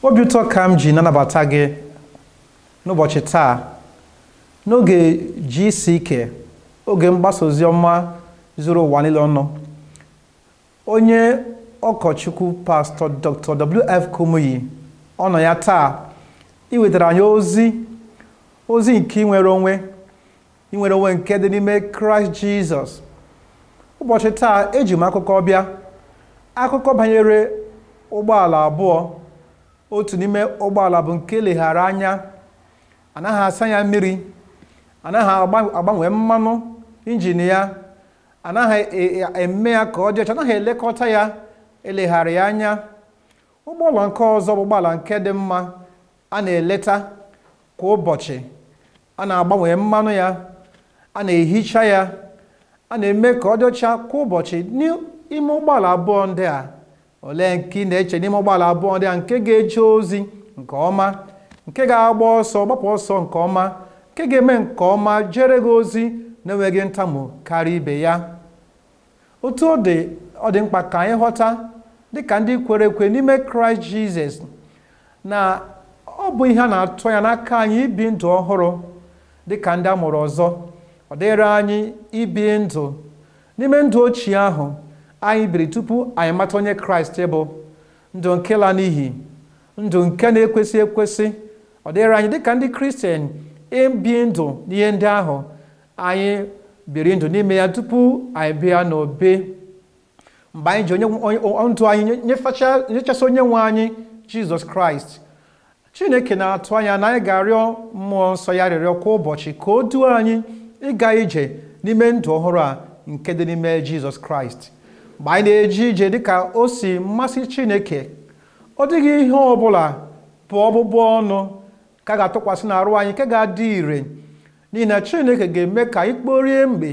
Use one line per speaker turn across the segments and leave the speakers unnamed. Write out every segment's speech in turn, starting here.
Obi ụtọ ka m ji nanabata gị n'ụbọchị taa n'oge GCK, oge mgbasa ozi ọma zuru ụwa niile ọnụ. Onye ụkọchukwu Pastọ Dr. W.F. Kumuyi ọ nọ ya taa iwetara anyị ozi nke inwere onwe nke dị n'ime Kraịst Jizọs. Ụbọchị taa eji m akụkọ bịa, akụkọ banyere ụgbọala abụọ. Otu n'ime ụgbọala bụ nke leghara anya, anaghị asa ya mmiri, anaghị agbanwe mmanụ injin ya, anaghị eme ya ka ọ dị ọcha, anaghị elekọta ya, eleghara ya anya. Ụgbọala nke ọzọ bụ ụgbọala nke dị mma, a na-eleta kwa ụbọchị, a na-agbanwe mmanụ ya, a na-ehicha ya, a na-eme ka ọ dị ọcha kwa ụbọchị. N'ime ụgbọala abụọ ndị a, olee nke ị na-eche n'ime ụgbọala abụọ ndị a nke ga-eje ozi nke ọma, nke ga-agba ọsọ gbapụ ọsọ nke ọma, nke ga-eme nke ọma jere gị ozi na-enweghị ntamu karịa ibe ya? Otu ọ dị mkpa ka anyị ghọta dịka ndị kwere ekwe n'ime Kraịst Jizọs na ọ bụ ihe a na-atụ anya n'aka anyị ibi ndụ ọhụrụ dịka ndị a mụrụ ọzọ. Ọ dịrị anyị ibi ndụ n'ime ndụ ochie ahụ anyị biri tupu anyị mata onye Kraịst bụ, ndụ nke la n'ihi, ndụ nke na-ekwesị ekwesị. Ọ dịrị anyị dịka ndị Kristian ibi ndụ n'ihe ndị ahụ anyị biri ndụ n'ime ya tupu anyị bịa n'obe. Mgbe anyị ji ndụ anyị nyechasị onye nwe anyị Jizọs Kraịst, Chineke na-atụ anya na anyị ga-arịọ mmụọ nsọ ya rịọrọ kwa ụbọchị ka o duo anyị ịga ije n'ime ndụ ọhụrụ a nke dị n'ime Jizọs Kraịst. Mgbe anyị na-eje ije dịka o si mmasị Chineke, ọ dịghị ihe ọ bụla bụ ọbụbụ ọnụ ka a ga-atụkwasị n'arụ anyị nke ga-adị ire, n'ihi na Chineke ga-eme ka anyị kporie mgbe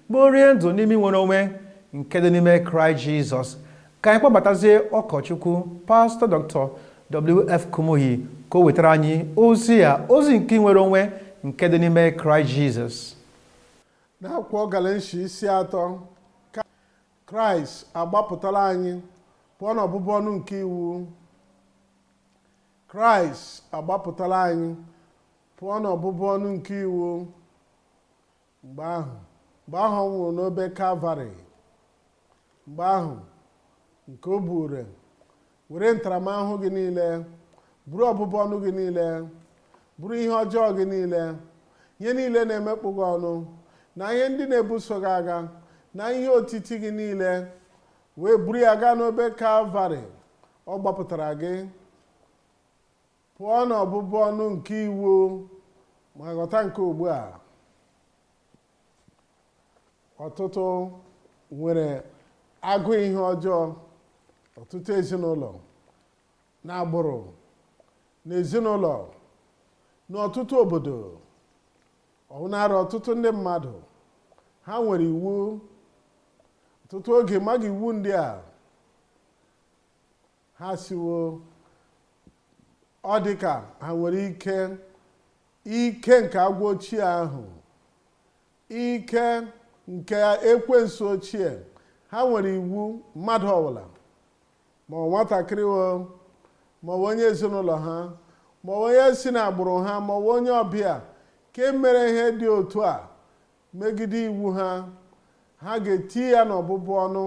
kporie ndụ n'ime nwere onwe nke dị n'ime Kraịst Jizọs. Ka anyị kpọbatazie ụkọchukwu Pastọ Dr. W.F. Kumuyi ka o wetara anyị ozi a, ozi nke nwere onwe nke dị n'ime Kraịst Jizọs.
N'akwụkwọ Galeshia isi 3, Kraịst agbapụtala anyị pụọ n'ọbụbụ ọnụ nke iwu. Kraịst agbapụtala anyị pụọ n'ọbụbụ ọnụ nke iwu. Mgbe ahụ ọ nwụrụ n'obe Kalvarị, mgbe ahụ nke o buru were ntaramahụhụ gị niile, buru ọbụbụ ọnụ gị niile, buru ihe ọjọọ gị niile, ihe niile na-emekpụ gị ọnụ, na ihe ndị na-ebuso gị agha, na ihe otiti gị niile, wee buru ya gaa n'obe Kalvarị. Ọ gbapụtara gị pụọ n'ọbụbụ ọnụ nke iwu. Ma ghọta nke ugbu a, ọtụtụ nwere agụụ ihe ọjọọ, ọtụtụ ezinụlọ na agbụrụ na ezinụlọ na ọtụtụ obodo, ọhụnara ọtụtụ ndị mmadụ, ha nwere iwu. Ọtụtụ oge maghị iwu ndị a, ha siwo ọ dị ka ha nwere ike nke agwọ ochie ahụ, ike nke ekwensu ochie. Ha nwere iwu mmadụ ọbụla, ma ọ nwatakịrị o, ma ọ onye ezinụlọ ha, ma ọ onye si n'agbụrụ ha, ma ọ onye ọbịa ke mere ihe dị otu a megide iwu ha, ha ga-eti ya n'ọbụbụ ọnụ.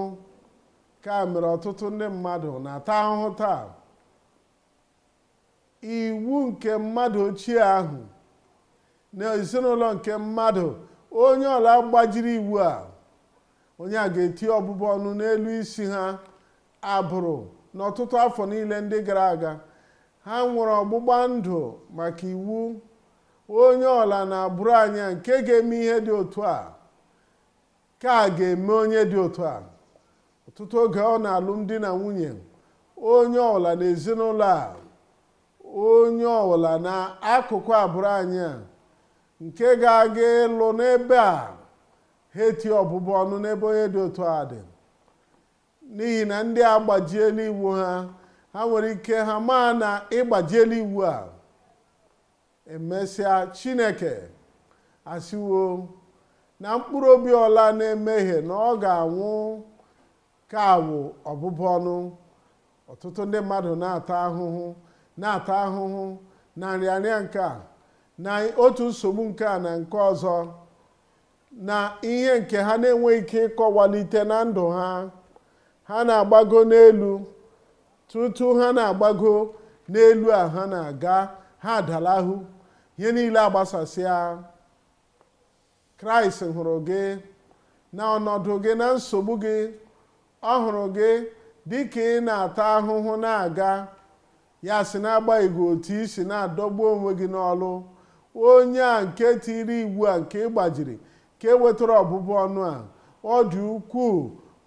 Ka mere ọtụtụ ndị mmadụ na-ata ahụhụ taa. Iwu nke mmadụ ochie ahụ na ezinụlọ nke mmadụ, onye ọla gbajiri iwu a, onye a ga-eti ọbụbụ ọnụ n'elu isi ha. Abụrụ n'ọtụtụ afọ niile ndị gara aga, ha nwere ọgbụgba ndụ maka iwu. Onye ọla na-abụrụ anya nke ga-eme ihe dị otu a, ka a ga-eme onye dị otu a. Ọtụtụ oge ọ na-alụmdi na nwunye, onye ọla na ezinụlọ a, onye ọla na akụkụ abụrụ anyị a nke ga-aga ịlụ n'ebe a, ha eti ọbụbụ ọnụ n'ebe onye dị otu a dị. N'ihi na ndị a gbajiela iwu ha, ha nwere ike ha maa na ịgbajiela iwu a. Emesịa Chineke asịwo na mkpụrụ obi ọla na-emehie na ọ ga-anwụ. Ka awụ ọbụbụ ọnụ. Ọtụtụ ndị mmadụ na-ata ahụhụ na-ata ahụhụ na nrịanrịa nke a, na otu nsogbu nke a na nke ọzọ, na ihe nke ha na-enweghị ike ịkọwalite na ndụ ha. Ha na-agbago n'elu, tutu ha na-agbago n'elu a ha na-aga, ha adalahụ, ihe niile agbasasịa. Kraịst hụrụ gị na ọnọdụ gị na nsogbu gị. Ọ hụrụ gị dịka ị na-ata ahụhụ na-aga. Ya sị na-agbaghị otu i si na-adọgbu onwe gị n'ọlụ, onye a nke tiri iwu a nke ị gbajiri, ka e wetara ọbụbụ ọnụ a, ọ dị ukwuu,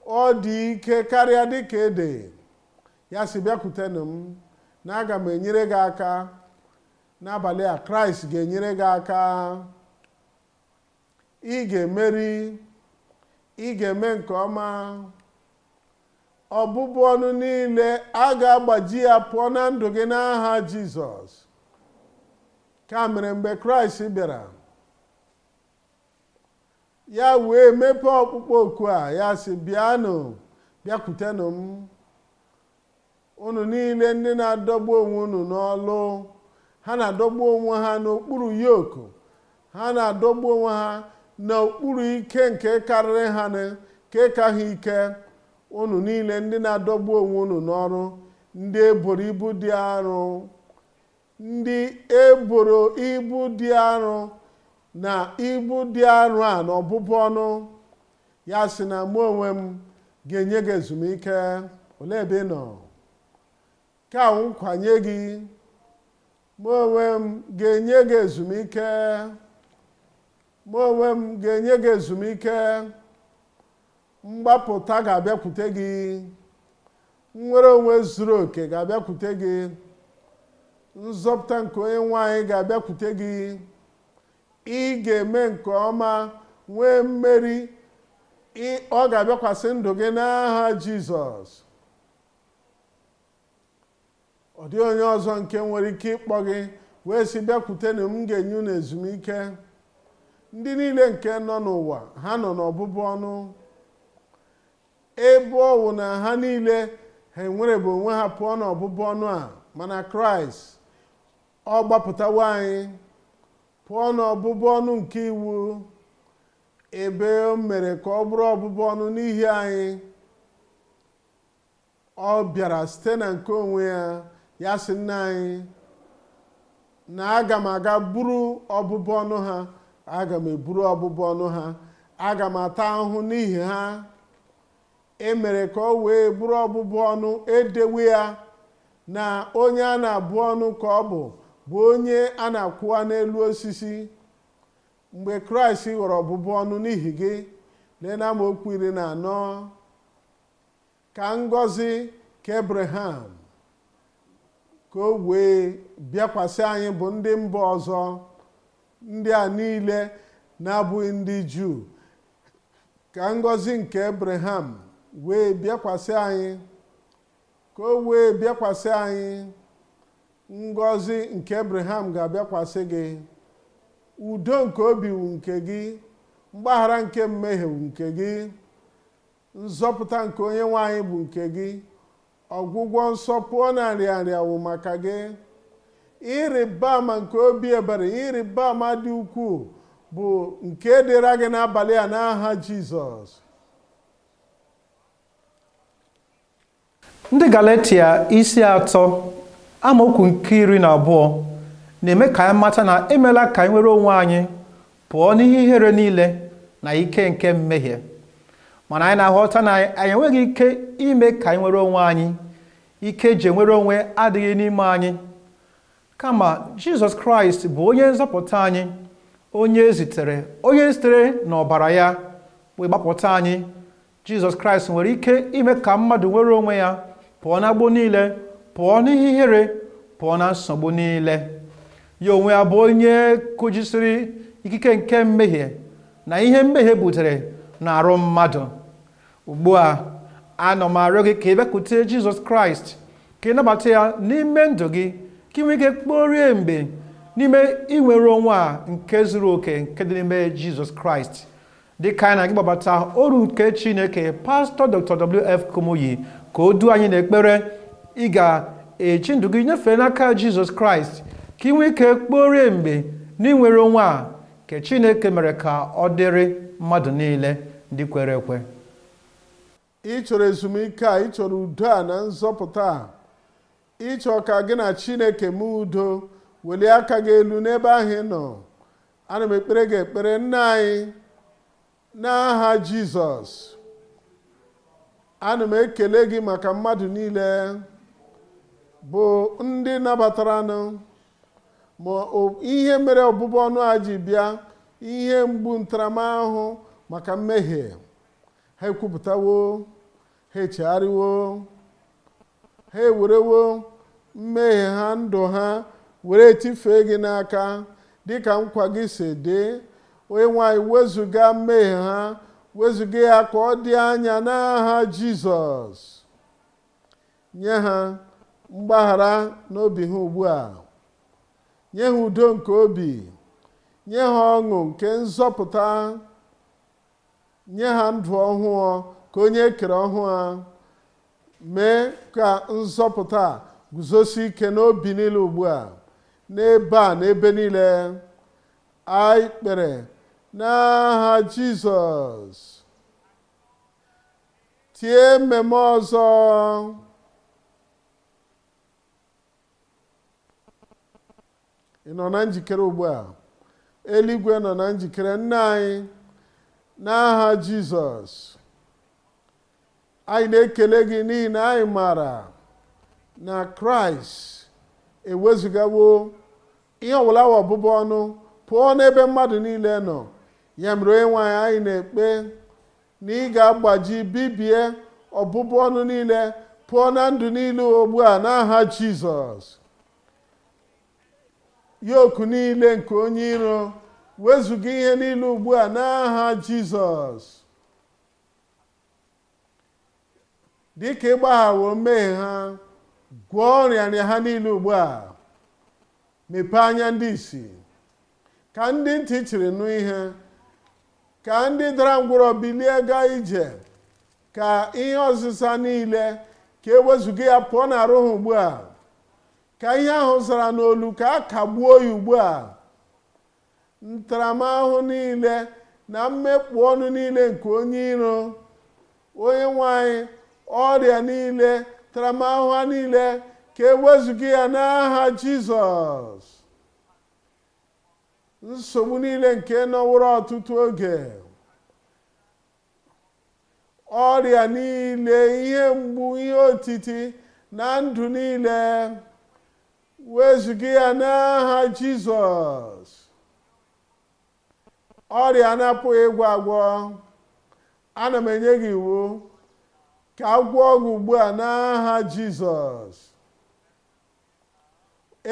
ọ dị ike karịa dịka ede. Ya sị bịakwutenụ m na aga m enyere gị aka. N'abalị a Kraịst ga-enyere gị aka. Ị ga-emeri, ị ga-eme nke ọma. Ọbụbụ ọnụ niile a ga-agbaji ya pụọ na ndụ gị n'aha Jizọs. Ka mere mgbe Kraịst bịara, ya wee mepee ọkpụkpọ oku a, ya sị bịanụ, bịakwutenụ m, unu niile ndị na-adọgbu onwe unu n'ọlụ. Ha na-adọgbu onwe ha n'okpuru yoku, ha na-adọgbu onwe ha n'okpuru ike nke karịrị ha, nke ka ha ike. Unu niile ndị na-adọgbu onwe unu n'ọrụ, ndị eboro ibu dị arụ, ndị eboro ibu dị arụ na ibu dị arụ a na ọbụbụ ọnụ, ya sị na mụ onwe m ga-enye gị ezumike. Olee ebe ị nọ? Ka nkwanye gị, mụ onwe m ga-enye gị ezumike. Mụ onwe m ga-enye gị ezumike. Mgbapụta ga-abịakwute gị, nnwere onwe zuru oke ga-abịakwute gị, nzọpụta nke onye nwe anyị ga-abịakwute gị. Ị ga-eme nke ọma, nwee mmeri. Ọ ga-abịakwasị ndụ gị n'aha Jizọs. Ọ dịghị onye ọzọ nke nwere ike ịkpọ gị wee sị bịakwutenụ m, ga-enye unu ezumike. Ndị niile nke nọ n'ụwa, ha nọ n'ọbụbụ ọnụ. Ebe ọ wụ na ha niile ha enwerebụ onwe ha pụọ n'ọbụbụ ọnụ a, mana Kraịst ọ gbapụtawo anyị pụọ n'ọbụbụ ọnụ nke iwu, ebe o mere ka ọ bụrụ ọbụbụ ọnụ n'ihi anyị. Ọ bịara site na nke onwe ya, ya sị nna anyị na aga m aga buru ọbụbụ ọnụ ha, aga m eburu ọbụbụ ọnụ ha, aga m ata ahụhụ n'ihi ha. E mere ka ọ wee bụrụ ọbụbụ ọnụ, edewe ya na onye a na-abụ ọnụ ka ọ bụ onye a na-akwụwa n'elu osisi. Mgbe Kraịst ghọrọ ọbụbụ ọnụ n'ihi gị, lee na amaokwu 14, ka ngọzi ka Abraham ka o wee bịakwasị anyị bụ ndị mba ọzọ, ndị a niile na-abụghị ndị Juu. Ka ngọzi nke Abraham wee bịakwasị anyị, ka o wee bịakwasị anyị. Ngọzi nke Abraham ga-abịakwasị gị, udo nke obi wu nke gị, mgbaghara nke mmehie wu nke gị, nzọpụta nke onye nwe anyị bụ nke gị, ọgwụgwọ nsọ pụọ na nrịanrịa wụ maka gị. Ịrịba ama nke obi ebere, ịrịba ama dị ukwuu bụ nke dịra gị n'abalị a n'aha Jizọs.
Ndị Galatia isi 3 amaokwu nke 12 na-eme ka anyị mata na emela ka anyị nwere onwe anyị pụọ n'ihe ihere niile na ike nke mmehie. Mana anyị na-aghọta na anyị enweghị ike ime ka anyị nwere onwe anyị. Ike eji enwere onwe adịghị n'ime anyị, kama Jizọs Kraịst bụ onye nzọpụta anyị, onye zitere, onye sitere n'ọbara ya wee gbapụta anyị. Jizọs Kraịst nwere ike ime ka mmadụ nwere onwe ya pụọ n'agbụ niile, pụọ n'ihe ihere, pụọ na nsogbu niile. Ya onwe ya bụ onye kụjisiri ikike nke mmehie na ihe mmehie butere n'arụ mmadụ. Ugbu a, ana m arịọ gị ka ị bịakwute Jizọs Kraịst, ka ị nabata ya n'ime ndụ gị, ka ị nwee ike kporie mgbe n'ime inwere onwe a nke zuru oke nke dị n'ime Jizọs Kraịst. Dịka anyị na-agị gbabata oru nke Chineke, Pastọ Dr. W.F. Kumuyi, ka o duo anyị n'ekpere. Ị ga eji ndụ gị nyefee n'aka Jizọs Kraịst ka ị nwee ike kporie mgbe n'inwere onwe a nke Chineke mere ka ọ dịrị mmadụ niile ndị kwere ekwe.
Ị chọrọ ezumike a, ị chọrọ udo a na nzọpụta a, ị chọrọ ka gị na Chineke mee udo, welie aka gị elu n'ebe ahụ ị nọ. Ana m ekpere gị ekpere, nna anyị, n'aha Jizọs. Ana m ekele gị maka mmadụ niile bụ ndị nabataranụ ma ihe mere ọbụbụ ọnụ a ji bịa, ihe mgbu ntaramahụhụ maka mmehie. Ha ekwupụtawo, ha echegharịwo, ha ewerewo mmehie ha, ndụ ha were tifee gị n'aka dịka nkwa gị si dị. Onye nwanyị, wezụga mmehie ha, wezụga ya ka ọ dị anya n'aha Jizọs. Nye ha mgbaghara n'obi ha ugbu a, nye ha udo nke obi, nye ha ọṅụ nke nzọpụta, nye ha ndụ ọhụụ ka onye ekere ọhụụ a. Mee ka nzọpụta guzosi ike n'obi niile ugbu a, n'ebe a, n'ebe niile. Anyị kpere n'aha Jizọs. Tie mmemme ọzọ. Ị nọ na njikere ugbu a? Eluigwe nọ na njikere. Nna anyị, n'aha Jizọs, anyị na-ekele gị n'ihi na anyị maara na Kraịst ewezugawo ihe ọbụla ọbụbụ ọnụ pụọ n'ebe mmadụ niile nọ. Ya mere, onye nwe anyị, anyị na-ekpe na ị ga-agbaji bibie ọbụbụ ọnụ niile pụọ na ndụ niile ugbu a n'aha Jizọs. Yoku niile nke onye iro, wezuga ihe niile ugbu a n'aha Jizọs. Dịka ịgbaghawo mmehie ha, gwọọ nrịanrịa ha niile ugbu a. Mepee anya ndị ìsì, ka ndị ntị chiri nụ ihe, ka ndị dara ngwụrọ bilie gaa ije, ka ihe ọzịza niile ka ewezuga ya pụọ n'arụ ha ugbu a, ka ihe ahụ zara n'olu ka a kagbuo ya ugbu a. Ntaramahụhụ niile na mmekpu ọnụ niile nke onye iro, onye nwanyị, ọrịa niile, ntaramahụhụ niile ka ewezuga ya n'aha Jizọs. Nsogbu niile nke nọwụrụ ọtụtụ oge, ọrịa niile, ihe mgbu, ihe otiti na ndụ niile, wezuga ya n'aha Jizọs. Ọrịa na-apụghị ịgwọ agwọ, ana m enye gị iwu ka agwọ gị ugbu a n'aha Jizọs.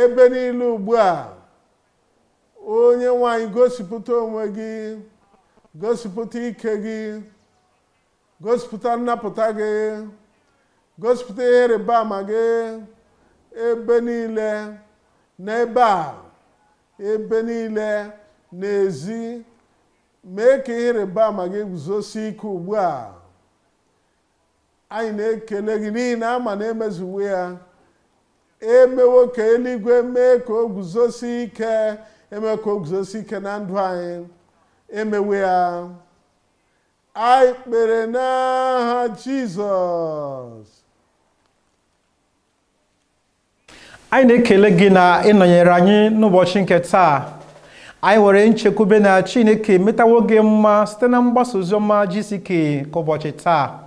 Ebe niile ugbu a, onye nwanyị, gosipụta onwe gị, gosipụta ike gị, gosipụta nnapụta gị, gosipụta ihe ịrịba ama gị ebe niile, n'ebe a, ebe niile, n'ezi. Mee ka ihe ịrịba ama gị guzosie ike ugbu a. Anyị na-ekele gị n'ihi na ama na-emezuwe ya. Emewo ka eluigwe mee ka o guzosie ike, eme ka o guzosie ike na ndụ anyị. Emewe ya. Anyị kpere n'aha Jizọs.
Anyị na-ekele gị na ịnọnyere anyị n'ụbọchị nke taa. Anyị nwere nchekwube na Chineke metawo gị mma site na mgbasa oziọma GCK ka ụbọchị taa.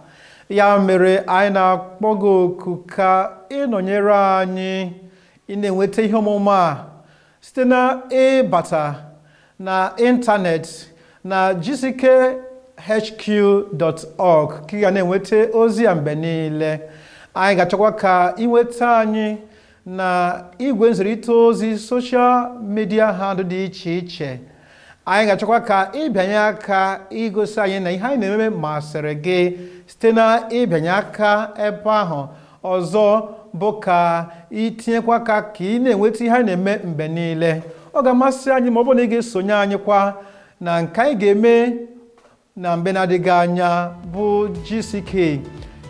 Ya mere anyị na-akpọ gị oku ka ịnọnyere anyị, ị na-enweta ihe ọmụma a site na ịbata na ịntanetị na gckhq.org ka ị ga na-enweta ozi ya mgbe niile. Anyị ga-achọkwa ka ị nweta anyị na igwe nzirịta ozi soshal midia handụ dị iche iche. Anyị ga-achọkwa ka ịbịanye aka igosi anyị na ihe anyị na-eme masịrị gị site na ịbịanye aka ebe ahụ. Ọzọ bụ ka itinyekwa aka ka ị na-enweta ihe anyị na-eme mgbe niile. Ọ ga-amasị anyị ma ọ bụrụ na ị ga-esonye anyị kwa na nke anyị ga-eme na mgbe na-adịghị anya bụ GCK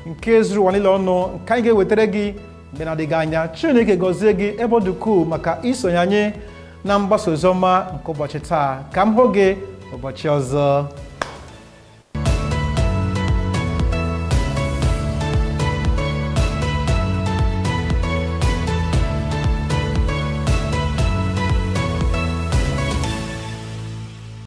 nke zuru ụwa niile ọnụ, nke anyị ga-ewetara gị Mgbe na-adịghị anya, Chineke gọzie gị ebe ọ dị ukwuu maka isonye anyị na mgbasa oziọma nke ụbọchị taa. Ka m hụ gị ụbọchị ọzọ.